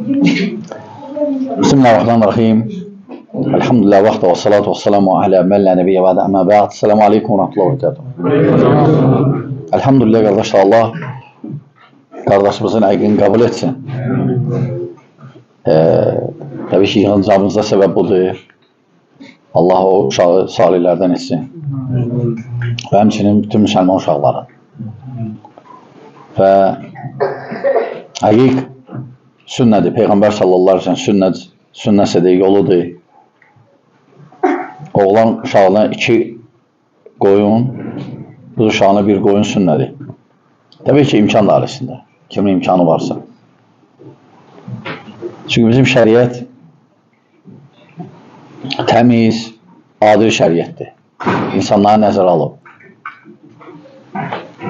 Bismillahirrahmanirrahim. Elhamdülillah vahdə və salatu və selamu alə men la nebiyyə bə'də əmmə bə'd. Selamu aleykum və rahmetullahi və berekatuhu. Elhamdülillah qardaşlar, Allah qardaşımızın əqini qəbul etsin. Təbii ki, yığıncağımızda səbəb budur. Allah o uşağı salihlərdən etsin. Və həmçinin bütün müsəlman uşaqları. Və əqiq sünnədir. Peyğəmbər sallallahu aleyhi ve sellem sünnəsidir, yoludur. Oğlan uşağına 2 qoyun, qız uşağına 1 qoyun sünnədir. Təbii ki, imkan dairəsində. Kimin imkanı varsa. Çünki bizim şəriət təmiz, adil şəriətdir. İnsanları nəzərə alıb.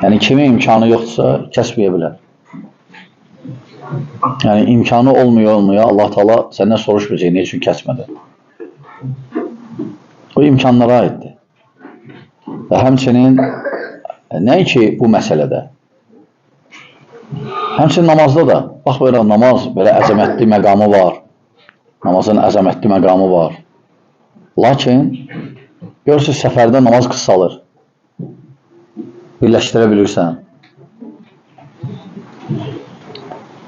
Yəni, kimin imkanı yoxdursa, kəsməyə bilər. Yəni, imkanı olmuyor, Allah Teala səndən soruşmayacaq, nə üçün kəsmədin? O imkanlara aiddir. Və həmçinin, nəinki bu məsələdə, həmçinin namazda da, bax belə namaz, belə əzəmətli məqamı var. Namazın əzəmətli məqamı var. Lakin, görürsünüz, səfərdə namaz qısalır. Birləşdirə bilirsən.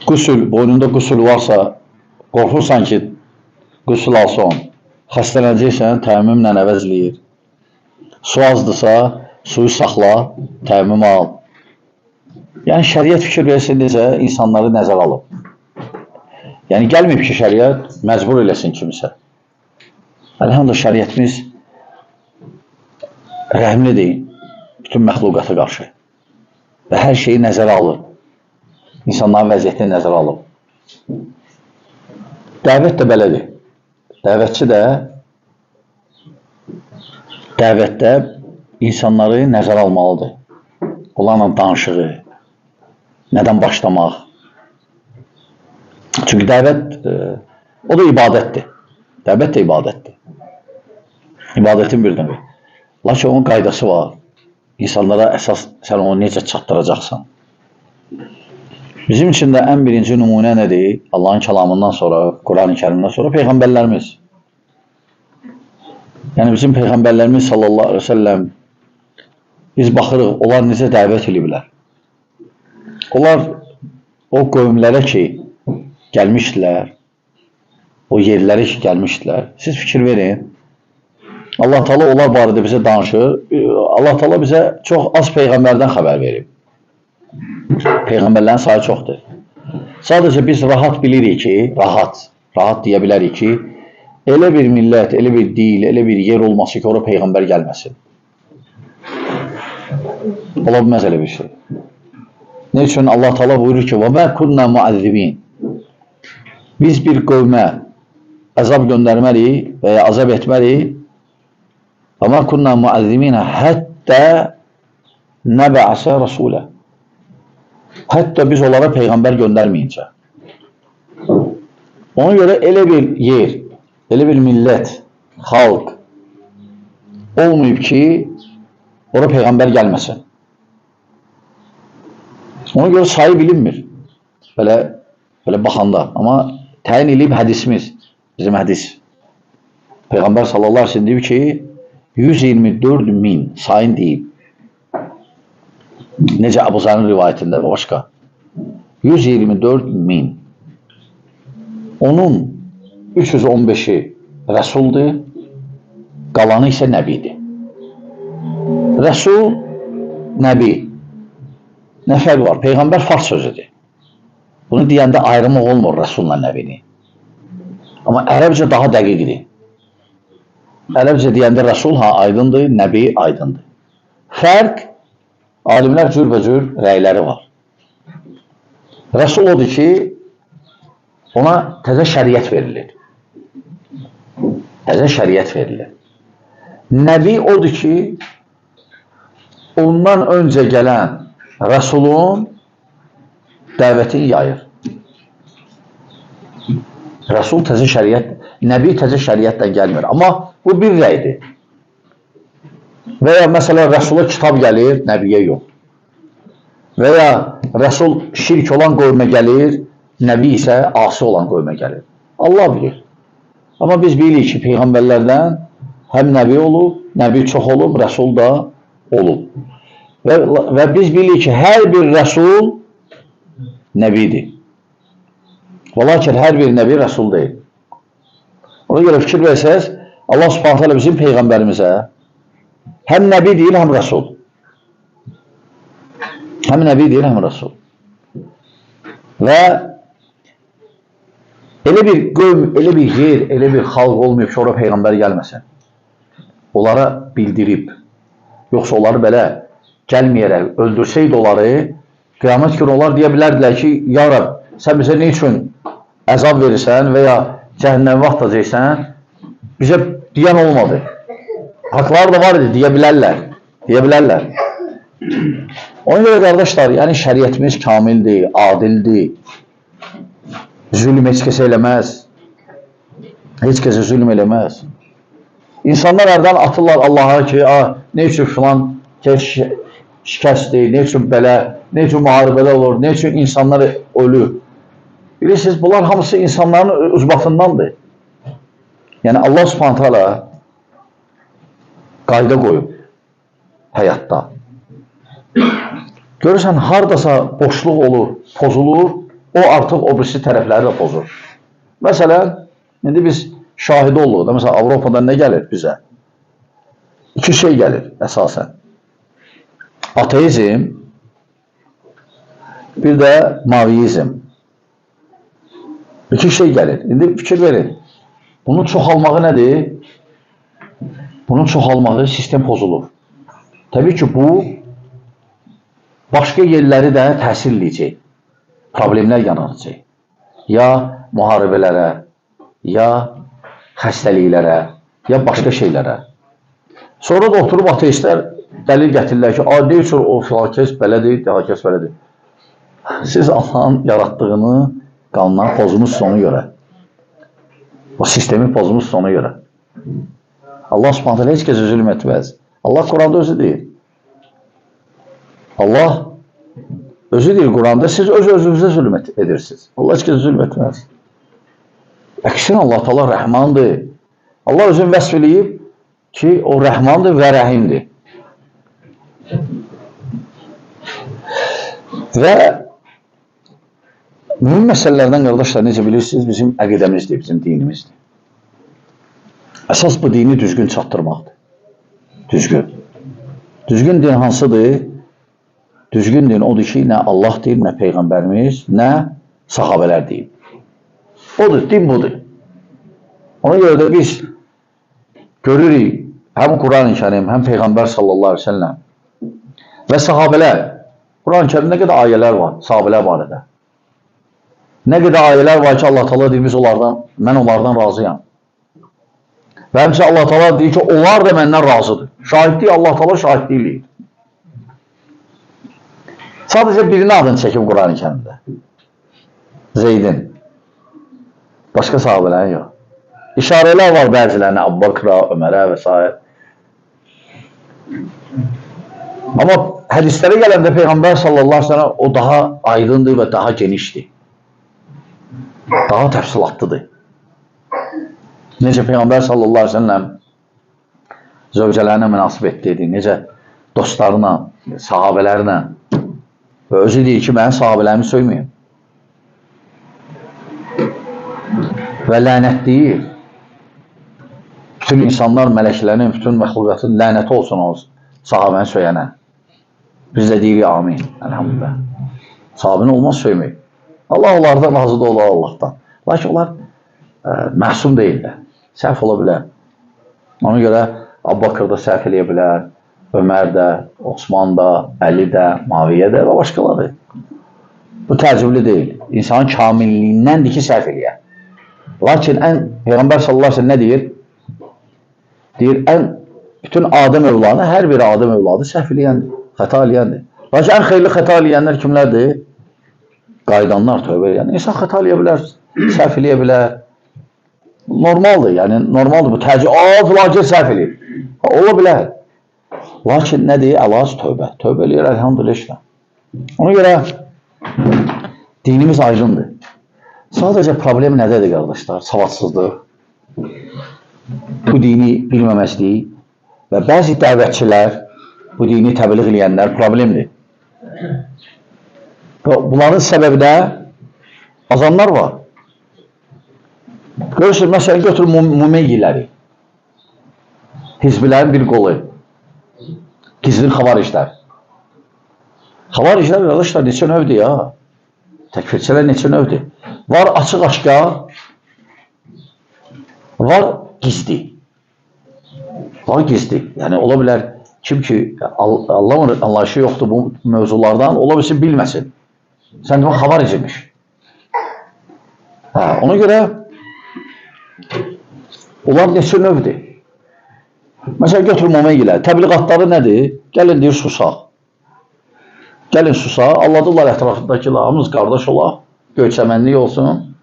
Qüsül, boynunda qüsül varsa, qorxursan ki, qüsül alsın. Xəstələnəcəksən, təmmümlə əvəzləyir. Su azdırsa, suyu saxla, təmmüm al. Yəni, şəriət fikir versin necə insanları nəzərə alıb. Yəni, gəlməyib ki, şəriət məcbur eləsin kimisə. Elhamdülillah, şəriətimiz rəhimlidir bütün məxluqata qarşı. Və hər şeyi nəzərə alır. İnsanların vəziyyətini nəzərə alıb. Dəvət də belədir. Dəvətçi də dəvətdə insanları nəzərə almalıdır. Onlarla danışığı, nədən başlamaq. Çünki dəvət, o da ibadətdir. Dəvət də ibadətdir. İbadətin bir növü. Lakin onun qaydası var. İnsanlara əsas sən onu necə çatdıracaqsan. Bizim üçün də ən birinci nümunə nədir? Allahın kəlamından sonra, Quran-ı Kərimdən sonra peyğəmbərlərimiz. Yəni bizim peyğəmbərlərimiz sallallahu aleyhi ve sellem, biz baxırıq, onlar necə dəvət ediblər. Onlar o qövmlərə ki gəlmişdilər, o yerlərə ki gəlmişdilər. Siz fikir verin. Allah Teala onlar barədə bizə danışır. Allah Teala bizə çox az peyğəmbərdən xəbər verib. Peyğəmbərlərin sayı çoxdur. Sadəcə biz rahat bilirik ki, rahat deyə bilərik ki, elə bir millət, elə bir dil, elə bir yer olması ki, ora peyğəmbər gəlməsin. Ola bilməz elə bir şey. Ne üçün? Allah Teala buyurur ki, وَمَا كُنَّا مُعَذِّبِينَ. Biz bir qövmə əzab göndərməliyik və ya əzab etməliyik. وَمَا كُنَّا مُعَذِّبِينَ حَتَّى نَبَعَسَ رَسُولًا. Hətta biz onlara peyğəmbər göndərməyincə. Ona görə elə bir yer, elə bir millət, xalq olmayıb ki, ora peyğəmbər gəlməsin. Ona görə sayı bilinmir. Belə baxanda. Amma təyin eləyib hədisimiz, bizim hədis. Peyğəmbər sallallahu aleyhi ve sellem deyib ki, 124 min sayın deyib. Necə Əbu Zərin rivayətində və başqa. 124 min. Onun 315-i Rəsuldur, qalanı isə Nəbidir. Rəsul, Nəbi. Nə fərq var? Peyğəmbər fars sözüdür. Bunu deyəndə ayrılmaq olmur Rəsulla Nəbini. Amma ərəbcə daha dəqiqdir. Ərəbcə deyəndə Rəsul ha aydındır, Nəbi aydındır. Fərq, alimlər cürbəcür rəyləri var. Rəsul odur ki, ona təzə şəriət verilir. Təzə şəriət verilir. Nəbi odur ki, ondan öncə gələn Rəsulun dəvətini yayır. Rəsul təzə şəriət, Nəbi təzə şəriətlə gəlmir. Amma bu bir rəydir. Və ya məsələn Rəsula kitab gəlir, Nəbiyə yox. Və ya Rəsul şirk olan qövmə gəlir, nəbi isə asi olan qövmə gəlir. Allah bilir. Amma biz bilirik ki, peyğəmbərlərdən həm nəbi olub, nəbi çox olub, rəsul da olub. Və biz bilirik ki, hər bir rəsul nəbidir. Və lakin hər bir nəbi rəsul deyil. Ona görə fikir versəniz, Allah Subhanahu taala bizim peyğəmbərimizə həm nəbi deyil, həm rəsul. Həm nəbi deyil, həm rəsul. Və elə bir qövm, elə bir yer, elə bir xalq olmayıb ki, ora peyğəmbər gəlməsin. Onlara bildirib. Yoxsa onları belə gəlməyərək öldürsəydi onları, qiyamət günü onlar deyə bilərdilər ki, ya Rəbb, sən bizə nə üçün əzab verirsən və ya cəhənnəmə atacaqsan, bizə deyən olmadı. Haqları da var idi, deyə bilərlər. Deyə bilərlər. Ona görə qardaşlar, yəni şəriətimiz kamildir, adildir. Zülm heç kəsə eləməz. Heç kəsə zülm eləməz. İnsanlar hərdən atırlar Allaha ki, nə üçün filan şikəstdir, nə üçün belə, nə üçün müharibədə olur, nə üçün insanlar ölür. Bilirsiniz, bunlar hamısı insanların ucbatındandır. Yəni Allah Subhanahu taala qayda qoyub həyatda. Görürsən, haradasa boşluq olur, pozulur, o artıq o birisi tərəfləri də pozur. Məsələn, indi biz şahidi olduq da, məsələn, Avropadan nə gəlir bizə? İki şey gəlir əsasən. Ateizm, bir də maviyizm. İki şey gəlir. İndi fikir verin. Bunun çoxalmağı nədir? Bunun çoxalmağı sistem pozulur. Təbii ki, bu başqa yerləri də təsir eləyəcək. Problemlər yaranacaq. Ya müharibələrə, ya xəstəliklərə, ya başqa şeylərə. Sonra da oturub ateistlər dəlil gətirirlər ki, nə üçün o filankəs belədir, filankəs belədir. Siz Allahın yaratdığını qanunları pozmuşsunuz ona görə. O sistemi pozmuşsunuz ona görə. Allah Subhanahu taala heç kəsə zülm etməz. Allah Quranda özü deyir. Allah özü deyir Quranda, siz öz-özünüzə zülm edirsiniz. Allah heç kəsə zülm etməz. Əksinə Allah Taala rəhmandır. Allah özünü vəsf eləyib ki, o rəhmandır və rəhimdir. Və mühüm məsələlərdən qardaşlar, necə bilirsiniz, bizim əqidəmizdir, bizim dinimizdir. Əsas bu dini düzgün çatdırmaqdır. Düzgün. Düzgün din hansıdır? Düzgün din odur ki, nə Allah deyib, nə Peyğəmbərimiz, nə sahabələr deyib. Odur, din budur. Ona görə də biz görürük, həm Quran-ı Kərim, həm Peyğəmbər sallallahu aleyhi ve sellem və sahabələr. Quran-ı Kərimdə nə qədər ayələr var sahabələr barədə. Nə qədər ayələr var ki, Allah Teala deyir, biz onlardan, mən onlardan razıyam. Və həmçinin Allah Teala deyir ki, onlar da məndən razıdır. Şahidlik, Allah Teala şahidlik eləyir. Sadəcə birinin adını çəkib Quran-ı Kərimdə. Zeydin. Başqa sahabələrin yox. İşarələr var bəzilərinə, Əbu Bakra, Ömərə və s. Amma hədislərə gələndə Peyğəmbər sallallahu aleyhi ve sellem o daha aydındır və daha genişdir. Daha təfsilatlıdır. Necə Peyğəmbər sallallahu aleyhi ve sellem zövcələrinə münasibət etdi, necə dostlarına, sahabələrlə və özü deyir ki, mənim sahabələrimi söyməyin. Və lənətləyir. Bütün insanlar, mələklərin, bütün məxluqatın lənəti olsun o sahabəni söyənə. Biz də deyirik amin. Elhamdülillah. Sahabəni olmaz söymək. Allah onlardan razı da olar Allahdan. Lakin onlar məsum deyillər. Səhv ola bilər. Ona görə Əbu Bakır da səhv eləyə bilər, Ömər də, Osman da, Əli də, Maviyə də və başqaları. Bu təəccüblü deyil. İnsanın kamilliyindəndir ki, səhv eləyər. Lakin Peyğəmbər sallallahu aleyhi ve sellem nə deyir? Deyir, bütün Adəm övladı, hər bir Adəm övladı səhv eləyəndir, xəta eləyəndir. Lakin ən xeyirli xəta eləyənlər kimlərdir? Qayıdanlar, tövbə eləyənlər. İnsan xəta eləyə bilər, səhv eləyə bilər. Normaldır, yəni normaldır bu təəccüb. Filan kəs səhv eləyir. Ola bilər. Lakin nə deyir? Əlac tövbə. Tövbə eləyir, əlhamdülillah. Ona görə dinimiz aydındır. Sadəcə problem nədədir qardaşlar? Savadsızlıq, bu dini bilməməzlik və bəzi dəvətçilər, bu dini təbliğ eləyənlər problemdir. Və bunların səbəbi də azanlar var. Görürsünüz, məsələn, götür Mumeyyiləri. Hizbilərin bir qolu. Gizlin xavariclər. Xavariclər, qardaşlar, neçə növdür ya? Təkfirçilər neçə növdür? Var açıq-aşkar, var gizli. Var gizli. Yəni, ola bilər, kim ki, Allahın anlayışı yoxdur bu mövzulardan, ola bilsin, bilməsin. Sən demə, xavaric imiş. Hə, ona görə onlar neçə növdür? Məsələn, götür Mumeyyiləri. Təbliğatları nədir? Gəlin, deyir, susaq. Gəlin, susaq. Anladılar ətrafındakılar, hamımız qardaş olaq, göyçəmənlik olsun,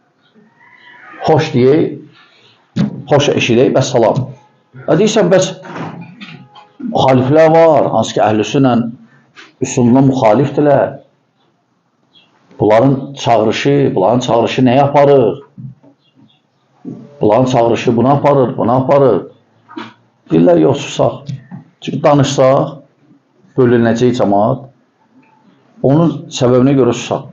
xoş deyək, xoş eşidək və salam. Deyirsən, bəs müxaliflər var, hansı ki, əhl-i sünnə üsuluna müxalifdirlər. Bunların çağırışı nəyə aparır? Bunların çağırışı buna aparır, buna aparır. Deyirlər, yox, susaq. Çünki danışsaq, bölünəcək cəmaat. Onun səbəbinə görə susaq.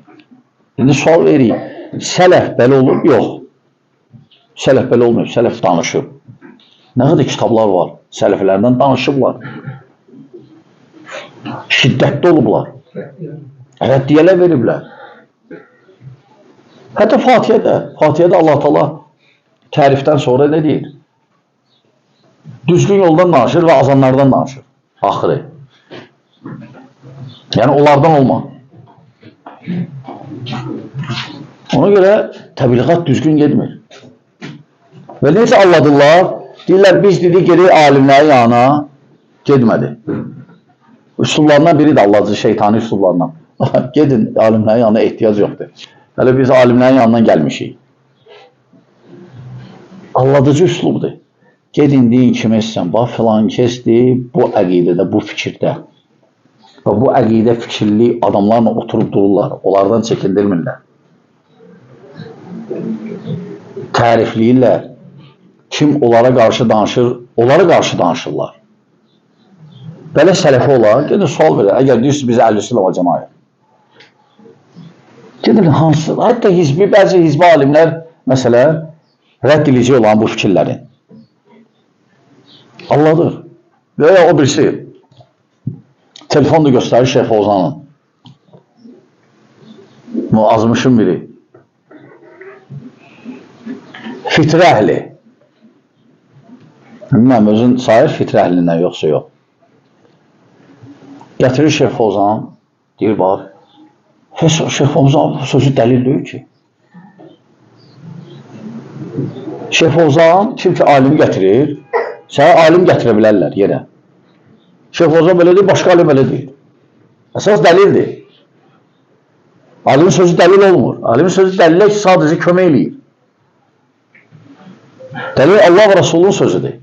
İndi sual veririk. Sələf belə olub? Yox. Sələf belə olmayıb. Sələf danışıb. Nə qədər kitablar var. Sələflərdən danışıblar. Şiddətli olublar. Rəddiyələr veriblər. Hətta Fatihədə. Fatihədə Allah-u Teala tərifdən sonra nə deyir? Düzgün yoldan danışır və azanlardan danışır. Axırı. Yəni, onlardan olma. Ona görə təbliğat düzgün getmir. Və necə anladırlar? Deyirlər, biz dedik, gedək alimlərin yanına, getmədi. Üsullarından biri də Allahcı, şeytani üsullarından. Gedin, alimlərin yanına ehtiyac yoxdur. Hələ biz alimlərin yanından gəlmişik. Alladıcı üslubdur. Gedin, deyin, kim etsən, bax, filan kesdi bu əqidədə, bu fikirdə. Və bu əqidə fikirli adamlarla oturub dururlar, onlardan çəkindirmirlər. Tərifləyirlər. Kim onlara qarşı danışır, onlara qarşı danışırlar. Belə sələfi olar, gedin sual verir. Əgər deyirsiniz, biz əhl-i sünnə və cəmaət. Gedin hansı, hətta hizbi, bəzi hizbi alimlər, məsələ, rədd edəcək olan bu fikirlərin. Allahdır. Və ya o birisi, telefonda göstərir Şeyx Fozanın. Azmışın biri. Fitrə əhli. Bilməm, özün sayır fitrə əhlindən yoxsa yox. Gətirir Şeyx Fozan, deyir, bax, heç Şeyx Fozan bu sözü dəlil deyil ki. Şeyx Fozan, kim ki alim gətirir, sənə alim gətirə bilərlər yerə. Şeyx Fozan belə deyir, başqa alim belə deyir. Əsas dəlildir. Alimin sözü dəlil olmur. Alimin sözü dəlilə sadəcə kömək eləyir. Dəlil Allah və Rasulun sözüdür.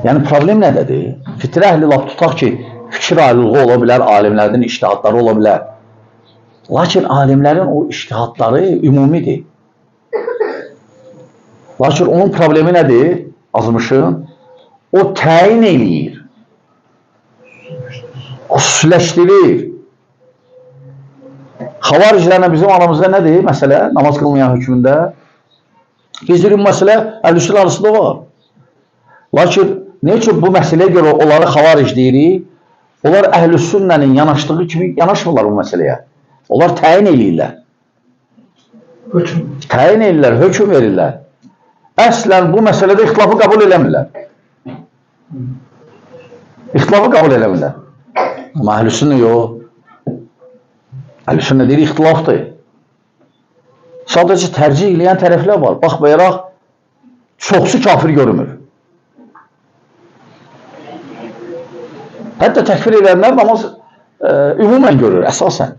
Yəni, problem nədədir? Fitrə əhli lap tutaq ki, fikir ayrılığı ola bilər, alimlərdən iştihadları ola bilər. Lakin alimlərin o iştihadları ümumidir. Lakin onun problemi nədir? Azmışın. O təyin eləyir. Xüsusiləşdirir. Xavariclərlə bizim aramızda nədir? Məsələ, namaz qılmayan hökmündə. Biz deyirik, bu məsələ əhl-i arasında var. Lakin, nə üçün bu məsələyə görə onları xavaric deyirik? Onlar əhl-i sünnənin yanaşdığı kimi yanaşmırlar bu məsələyə. Onlar təyin eləyirlər. Hökm. Təyin eləyirlər, hökm verirlər. Əslən bu məsələdə ixtilafı qəbul eləmirlər. İxtilafı qəbul eləmirlər. Amma əhl-i sünnə yox. Əhl-i sünnə deyir, ixtilafdır. Sadəcə tərcih eləyən tərəflər var. Baxmayaraq, çoxsu kafir görünmür. Hətta təkfir edənlər namaz ümumən görür, əsasən.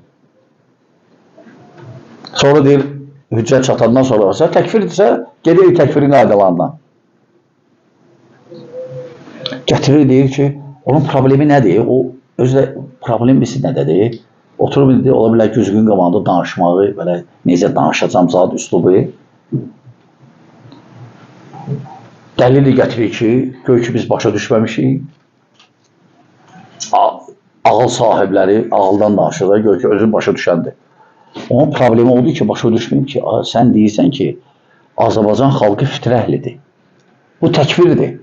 Sonra deyir, hüccət çatandan sonra olsa, təkfir etsə, gedirik təkfirin qaydalarından. Gətirir, deyir ki, onun problemi nədir? O, özü də problem bilsin nədədir? Oturub indi ola bilər güzgün qabağında danışmağı, belə necə danışacam zat üslubu. Dəlil gətirir ki, gör ki biz başa düşməmişik. Ağıl sahibləri ağıldan danışır da, gör ki özü başa düşəndir. Onun problemi oldu ki, başa düşməyim ki, sən deyirsən ki, Azərbaycan xalqı fitrə əhlidir. Bu təkfirdir.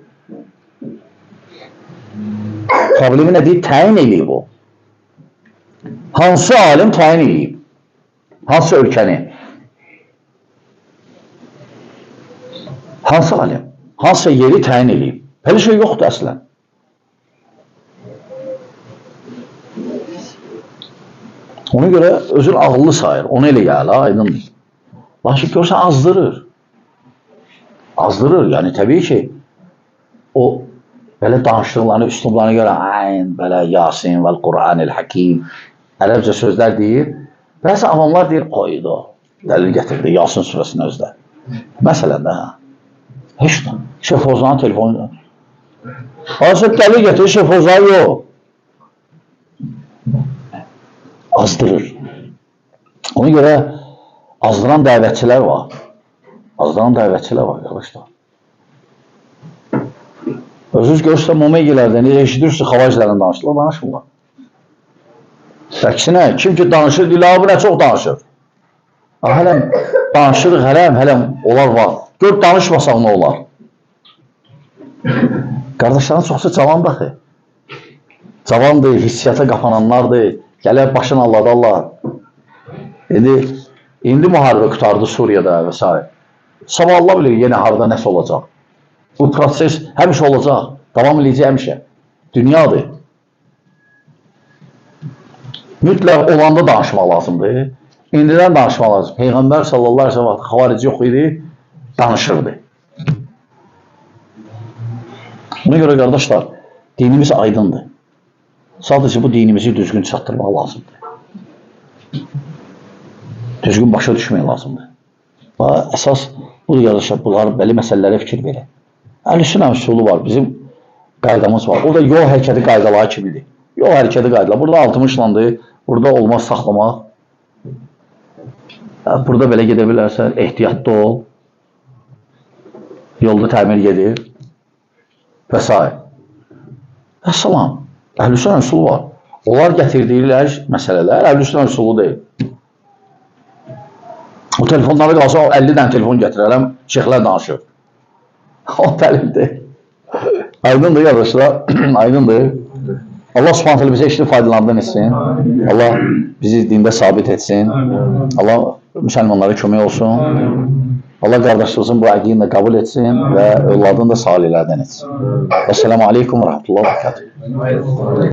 Problemi nədir? Təyin eləyib o. Hansı alim təyin eləyib? Hansı ölkəni? Hansı alim? Hansı yeri təyin eləyib? Belə şey yoxdur əslən. Ona görə özünü ağıllı sayır. Ona elə gəlir, aydındır. Lakin görsən azdırır. Azdırır. Yəni təbii ki, o belə danışdıqlarını, üslublarına görə ayn, belə Yasin vəl Qur'anil Hakim ərəbcə sözlər deyir. Bəzi avamlar deyir, qoydu, dəlil gətirdi Yasin surəsinin özdə. Məsələn də, heç nə. Şeyh Fozanın telefonu. Hansı dəlil gətirir, Şeyh Fozan yox. Azdırır. Ona görə azdıran dəvətçilər var. Azdıran dəvətçilər var, qardaşlar. Özünüz görürsə, Mumeygilərdə necə eşidirsiniz, xavaricilərin danışırlar, danışmırlar. Əksinə, kim ki danışır, deyir, bu nə çox danışır. Hələm danışırıq, hələm onlar var. Gör, danışmasaq nə olar? Qardaşların çoxsu cavandır axı. Cavandır, hissiyyata qapananlardır. Gələr başını alladarlar. İndi müharibə qurtardı Suriyada və s. Sabah Allah bilir yenə harada nəsə olacaq. Bu proses həmişə olacaq. Davam eləyəcək həmişə. Dünyadır. Mütləq olanda danışmaq lazımdır. İndidən danışmaq lazım. Peyğəmbər sallallahu əleyhi və səlləm vaxtı xavarici yox idi, danışırdı. Buna görə qardaşlar, dinimiz aydındır. Sadəcə bu dinimizi düzgün çatdırmaq lazımdır. Düzgün başa düşmək lazımdır. Və əsas budur qardaşlar, bunlar belə məsələlərə fikir verin. Əhl-i Sünnə üsulu var, bizim qaydamız var. O da yol hərəkəti qaydaları kimidir. Yol hərəkəti qaydaları. Burada 60-landır, burada olmaz saxlamaq. Burada belə gedə bilərsən, ehtiyatlı ol. Yolda təmir gedir və s. Vəssalam. Əhl-i Sünnə üsulu var. Onlar gətirdikləri məsələlər Əhl-i Sünnə üsulu deyil. O telefonları qalsa, 50 dənə telefon gətirərəm, şeyxlər danışır. O dəlildir. Aydındır qardaşlar, aydındır. Allah Subhanahu taala bizə işini faydalarından etsin. Allah bizi dində sabit etsin. Allah müsəlmanlara kömək olsun. Allah qardaşlığımızın bu əqidini də qəbul etsin və övladını da salihlərdən etsin. Əssalamu aleykum və rəhmətullah və bərəkatuhu.